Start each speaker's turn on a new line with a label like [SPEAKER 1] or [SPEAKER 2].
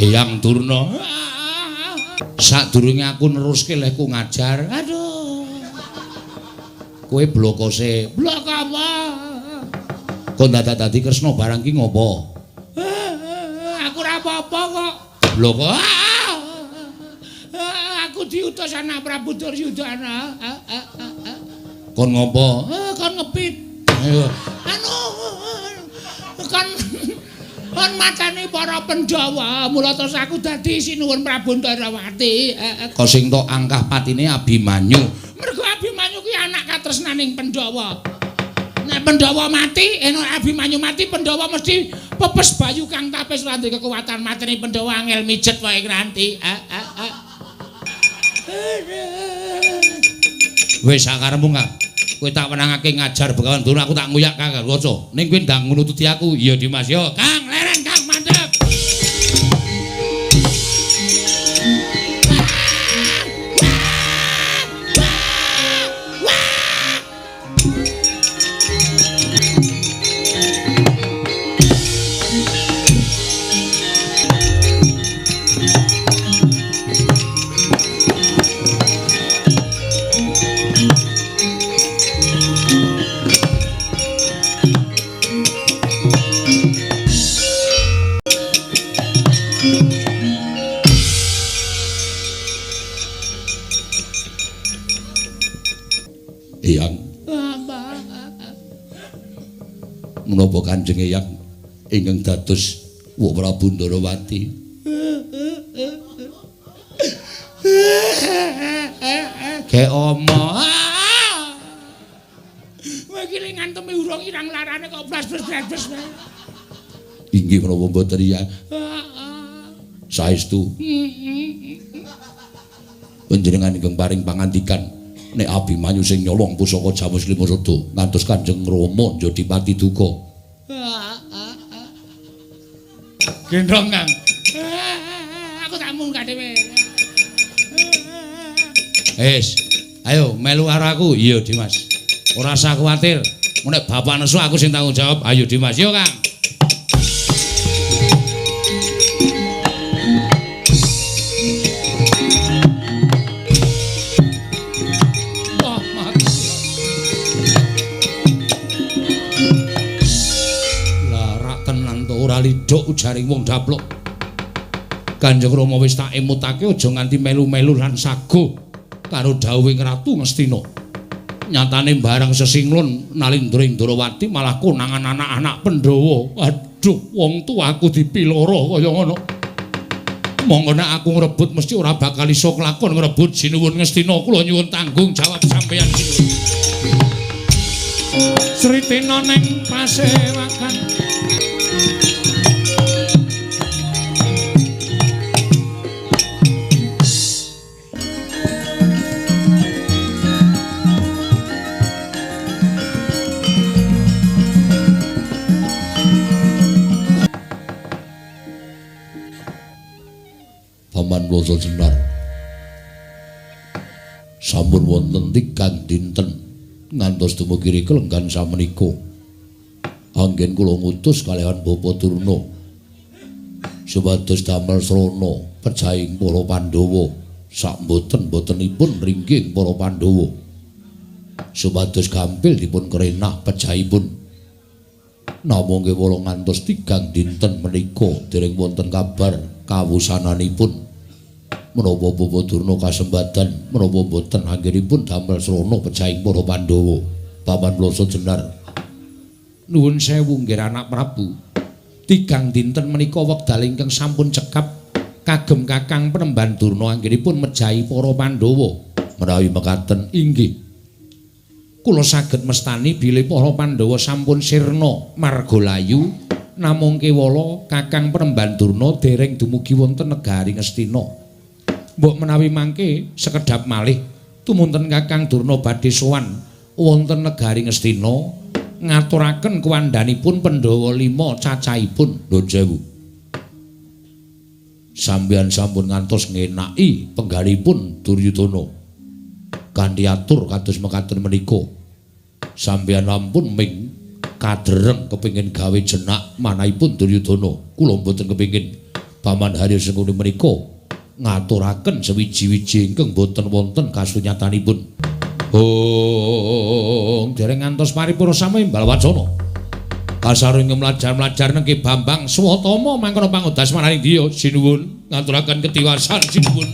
[SPEAKER 1] Eyang Durna. Sadurunge aku neruske lehku ngajar. Aduh. Kowe blokose. Blok apa? Kok dadak dadi Kresna barang ki ngopo? Aku ora apa-apa kok. Blok. Aku diutus anak Prabu Duryudana. Kon ngopo? Kon ngepit. Anu kon macane para Pandhawa, mula terus aku dadi sinuwun Prabu Ndarawati. Kok sing tok angkah patine Abimanyu. Mergo Abimanyu kuwi anak katresnaning Pandhawa. Nek Pandhawa mati, nek Abimanyu mati, Pandhawa mesti pepes bayu kang tapis ora duwe kekuatan mateni Pandhawa angel mijet wae nganti. Wis sakarepmu, Kang. Kowe tak wenangake ngajar Begawan Durna, aku tak nguyak Kang Waca. Ning kowe ndang nututi aku. Iya Dimas yo. Kang, leren Kang, mandhep. Eyang. Menapa Kanjeng Eyang ingkang dados Wak Prabu Ndarawati? Ge omo. Kowe iki ling ngantemi urung irang larane kok blas-blas-blas. Inggih menapa mboten ya? Saestu. Panjenengan ingkang paring pangandikan nek Abimanyu sing nyolong pusaka Jamus Lima Sada ngantos Kanjeng Rama njadi pati duka. Gendhong Kang. Aku tak munggah dhewe. Wis, ayo melu karo aku. Iya Dimas. Ora usah kuwatir. Nek bapak nesu aku sing tanggung jawab. Ayo Dimas, yo Kang. Lidhok ujaring wong daplok. Kanjeng Rama wis tak emutake aja nganti melu-melu lan sago karo dawuhing Ratu Ngastina. Nyatane barang sesinglon Nalindra ing Ndrawati malah konangan anak-anak Pandhawa. Aduh, wong tuaku dipiloro kaya ngono. Monggo nek aku ngrebut mesti ora bakal iso kelakon ngrebut. Sinuwun Ngastina, kula nyuwun tanggung jawab sampeyan sinuwun. Sritina ning pasewakan. Paman Basa Jenar sampun wonten tigang dinten ngantos dumugi kelenggan samenika. Anggen kula ngutus kalihan Bapak Durna supados damel srana pejahing para Pandhawa sak mboten-mbotenipun ringging para Pandhawa supados gampil dipun kerenah pejahipun. Namung kewala ngantos tigang dinten menika dereng wonten kabar kawusananipun. Menapa Bapak Durna kasembadan menapa mboten anggenipun damel srana pejahing para Pandhawa. Paman Basa Jenar nuwun sewu nggih anak Prabu. Tigang dinten menika wekdal ingkang sampun cekap kagem Kakang Penemban Durna anggenipun mejahi para Pandhawa. Menawi mekaten inggih kula saged mestani bilih para Pandhawa sampun sirna marga layu, namung kewala Kakang Penemban Durna dereng dumugi wonten negari Ngastina. Mbok menawi mangke sekedhap malih tumunten Kakang Durna badhe sowan wonten negari Ngastina ngaturaken kuwandhanipun Pandhawa 5 cacahipun. Nuwun sewu. Sampeyan sampun ngantos ngenaki penggalipun Duryudana. Kanthi atur kados mekaten menika. Sampeyan ampun ming kadereng kepengin gawe jenak manahipun Duryudana. Kula mboten kepengin Paman Haryo Sengkuni menika ngaturaken sewiji-wiji ingkang boten wonten kasunyatanipun. Oh, dereng ngantos paripurna samimbal wacana. Kasaring mlajar-mlajar nengke Bambang Swatama mangkono pangodas mananing diya. Sinuwun ngaturaken ketiwasan sinuwun.